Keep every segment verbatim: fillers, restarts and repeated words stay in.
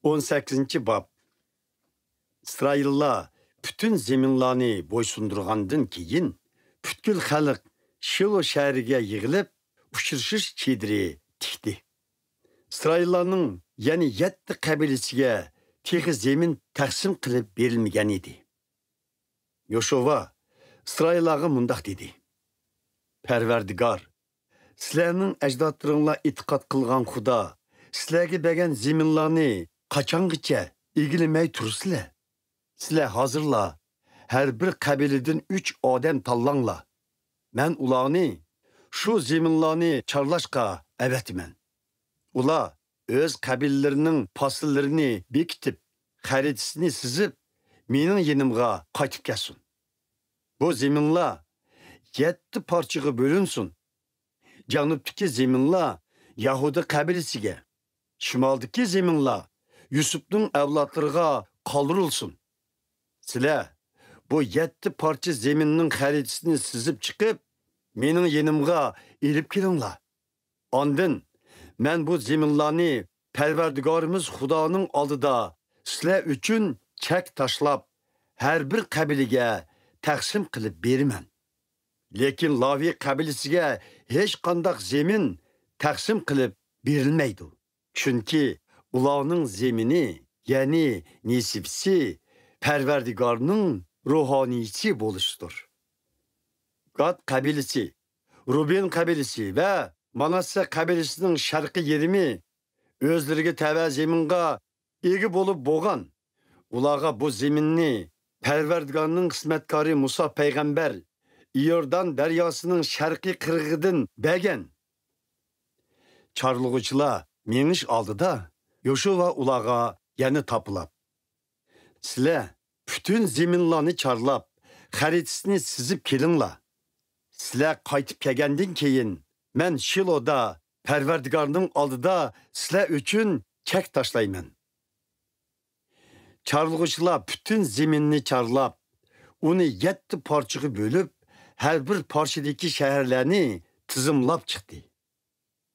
ئون سەككىزىنچى باب. ئىسرائىللار پۈتۈن زېمىنلارنى بويسۇندۇرغاندىن كېيىن، پۈتكۈل خەلق شىلو شەھىرىگە يىغىلىپ، ئۇچرىشىش چېدىرى تىكتى. ئىسرائىللارنىڭ يەنە يەتتە قەبىلىسىگە تېخى زېمىن تەقسىم قىلىپ بېرىلمىگەن ئىدى. يوشۇۋا ئىسرائىللارغا مۇنداق دېدى: پەرۋەردىگار، سىلەرنىڭ ئەجدادلىرىڭلار ئېتىقاد قىلغان خۇدا سىلەرگە بەرگەن زېمىنلارنى قاچانغىچە ئىگىلىمەي تۇرىسىلەر؟ سىلەر ھازىرلا ھەر بىر قەبىلىدىن ئۈچ ئادەم تاللاڭلار. مەن ئۇلارنى شۇ زېمىنلارنى چارلاشقا ئەۋەتىمەن. ئۇلار ئۆز قەبىلىلىرىنىڭ پاسىللىرىنى بېكىتىپ، خەرىتىسىنى سىزىپ، مېنىڭ يېنىمغا قايتىپ كەلسۇن. بۇ زېمىنلار يەتتە پارچىغا بۆلۈنسۇن. جەنۇبتىكى زېمىنلار يەھۇدا قەبىلىسىگە، شىمالدىكى زېمىنلار يۈسۈپنىڭ ئەۋلادلىرىغا قالدۇرۇلسۇن. سىلەر بۇ يەتتە پارچە زېمىننىڭ خەرىتىسىنى سىزىپ چىقىپ، مېنىڭ يېنىمغا ئېلىپ كېلىڭلار. ئاندىن مەن بۇ زېمىنلارنى پەرۋەردىگارىمىز خۇدانىڭ ئالدىدا سىلەر ئۈچۈن چەك تاشلاپ، ھەر بىر قەبىلىگە تەقسىم قىلىپ بېرىمەن. لېكىن لاۋى قەبىلىسىگە ھېچقانداق زېمىن تەقسىم قىلىپ بېرىلمەيدۇ. چۈنكى ئۇلارنىڭ زېمىنى، يەنى نېسىۋىسى، پەرۋەردىگارنىڭ روھانىيسى بولۇشتۇر. گاد قەبىلىسى، رۇبېن قەبىلىسى ۋە ماناسسە قەبىلىسىنىڭ شەرقىي يېرىمى ئۆزلىرىگە تەۋە زېمىنغا ئىگە بولۇپ بولغان. ئۇلارغا بۇ زېمىننى پەرۋەردىگارنىڭ خىزمەتكارى مۇسا پەيغەمبەر ئىيوردان دەرياسىنىڭ شەرقىي قىرغىقىدىن بەرگەن. چارلىغۇچىلار مېڭىش ئالدىدا يوشۇۋا ئۇلارغا يەنە تاپىلاپ: سىلەر پۈتۈن زېمىنلارنى چارلاپ، خەرىتىسىنى سىزىپ كېلىڭلار. سىلەر قايتىپ كەلگەندىن كېيىن، مەن شىلودا پەرۋەردىگارنىڭ ئالدىدا سىلەر ئۈچۈن چەك تاشلايمەن. چارلىغۇچىلار پۈتۈن زېمىننى چارلاپ، ئۇنى يەتتە پارچىغا بۆلۈپ، ھەر بىر پارچىدىكى شەھەرلەرنى تىزىملاپ چىقتى.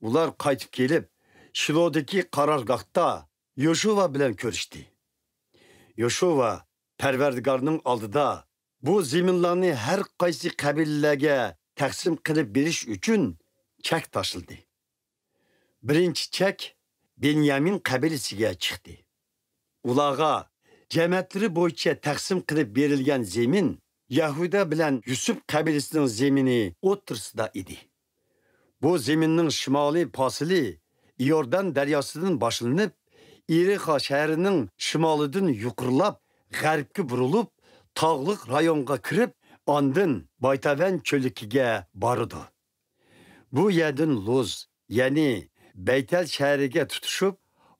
ئۇلار قايتىپ كېلىپ، شىلودىكى قارارگاھتا يوشۇۋا بىلەن كۆرۈشتى. يوشۇۋا پەرۋەردىگارنىڭ ئالدىدا بۇ زېمىنلارنى ھەر قايسى قەبىلىلەرگە تەقسىم قىلىپ بېرىش ئۈچۈن چەك تاشلىدى. بىرىنچى چەك بېنيامىن قەبىلىسىگە چىقتى. ئۇلارغا جەمەتلىرى بويىچە تەقسىم قىلىپ بېرىلگەن زېمىن يەھۇدا بىلەن يۈسۈپ قەبىلىسىنىڭ زېمىنى ئوتتۇرىسىدا ئىدى. بۇ زېمىننىڭ شىمالىي پاسىلى ئىيوردان دەرياسىدىن باشلىنىپ، ئېرىخا شەھىرىنىڭ شىمالىدىن يۇقىرىلاپ، غەربكە بۇرۇلۇپ، تاغلىق رايونغا كىرىپ، ئاندىن بايتاۋەن چۆللۈكىگە بارىدۇ. بۇ يەردىن لۇز، يەنى بەيتەل شەھىرىگە تۇتىشىپ،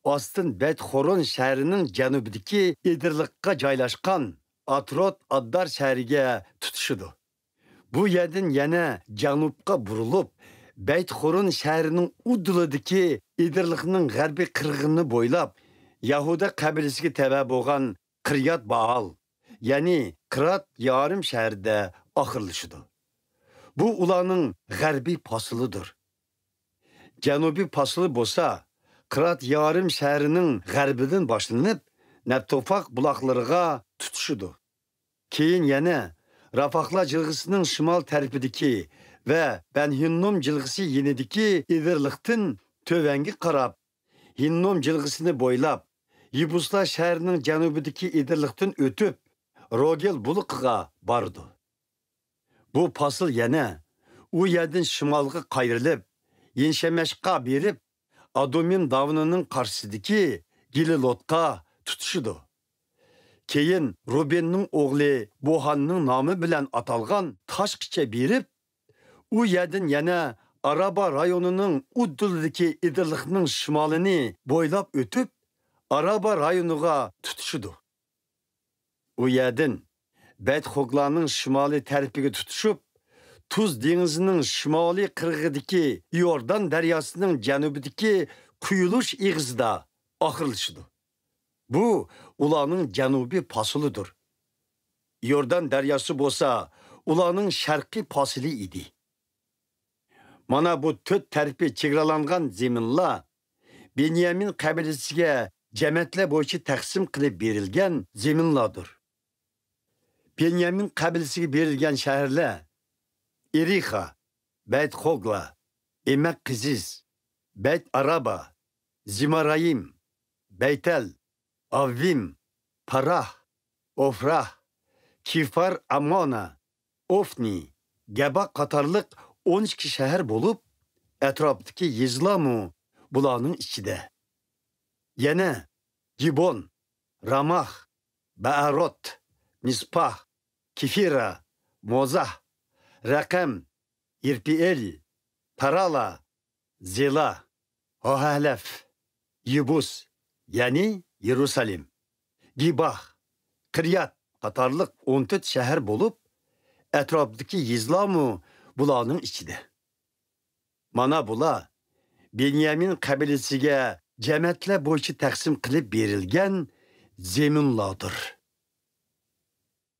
ئاستىن بەيتخورون شەھىرىنىڭ جەنۇبىدىكى ئېدىرلىققا جايلاشقان ئاتروت ئاددار شەھىرىگە تۇتىشىدۇ. بۇ يەردىن يەنە جەنۇبقا بۇرۇلۇپ، بەيتخورون شەھىرىنىڭ ئۇدۇلىدىكى ئېدىرلىقنىڭ غەربىي قىرغىنىنى بويلاپ، يەھۇدا قەبىلىسىگە تەۋە بولغان قىريات بائال، يەنى قىرات يارىم شەھىرىدە ئاخىرلىشىدۇ. بۇ ئۇلارنىڭ غەربىي پاسىلىدۇر. جەنۇبىي پاسىلى بولسا، قىرات يارىم شەھىرىنىڭ غەربىدىن باشلىنىپ، نەپتوفاق بۇلاقلىرىغا تۇتىشىدۇ. كېيىن يەنە رافاخلا جىلغىسىنىڭ شىمال تەرىپىدىكى ۋە بەنھىننوم جىلغىسى يېنىدىكى ئېدىرلىقتىن تۆۋەنگە قاراپ، ھىننوم جىلغىسىنى بويلاپ، يېبۇسلار شەھىرىنىڭ جەنۇبىدىكى ئېدىرلىقتىن ئۆتۈپ، روگېل بۇلىقىغا بارىدۇ. بۇ پاسىل يەنە ئۇ يەردىن شىمالغا قايرىلىپ، يىنشەمەشقا بېرىپ، ئادۇمىم داۋىنىنىڭ قارشىسىدىكى گىلىلوتقا تۇتىشىدۇ. كېيىن رۇبېننىڭ ئوغلى بوھاننىڭ نامى بىلەن ئاتالغان تاشقىچە بېرىپ، ئۇ يەردىن يەنە ئارابا رايونىنىڭ ئۇدۇلىدىكى ئېدىرلىقنىڭ شىمالىنى بويلاپ ئۆتۈپ، ئارابا رايونىغا تۇتىشىدۇ. ئۇ يەردىن بەيتخوگلانىڭ شىمالىي تەرىپىگە تۇتىشىپ، تۇز دېڭىزىنىڭ شىمالىي قىرغىقىدىكى ئىيوردان دەرياسىنىڭ جەنۇبىدىكى قۇيۇلۇش ئېغىزىدا ئاخىرلىشىدۇ. بۇ ئۇلارنىڭ جەنۇبىي پاسىلىدۇر. ئىيوردان دەرياسى بولسا ئۇلارنىڭ شەرقىي پاسىلى ئىدى. مانا بۇ تۆت تەرىپى چېگرالانغان زېمىنلار بېنيامىن قەبىلىسىگە جەمەتلەر بويىچە تەقسىم قىلىپ بېرىلگەن زېمىنلاردۇر. بېنيامىن قەبىلىسىگە بېرىلگەن شەھەرلەر: ئېرىخا، بەيت خوگلا، ئېمەك قىزىز، بەيت ئارابا، زىمارايىم، بەيتەل، ئاۋۋىم، پاراھ، ئوفراھ، كىفار ئاممونا، ئوفنى، گەبا قاتارلىق ئون ئىككى شەھەر بولۇپ، ئەتراپتىكى يېزىلارمۇ بۇلارنىڭ ئىچىدە. يەنە گىبون، راماھ، بەئەروت، مىسپاھ، كېفىرا، موزاھ، رەقەم، ئىرپېئېل، تارالا، زېلا، ھاھەھلەف، يېبۇس، يەنى يېرۇسالېم، گىباھ، قىريات قاتارلىق ئون تۆت شەھەر بولۇپ، ئەتراپتىكى يېزىلارمۇ بۇلارنىڭ ئىچىدە. مانا بۇلار بېنيامىن قەبىلىسىگە جەمەتلەر بويىچە تەقسىم قىلىپ بېرىلگەن زېمىنلاردۇر.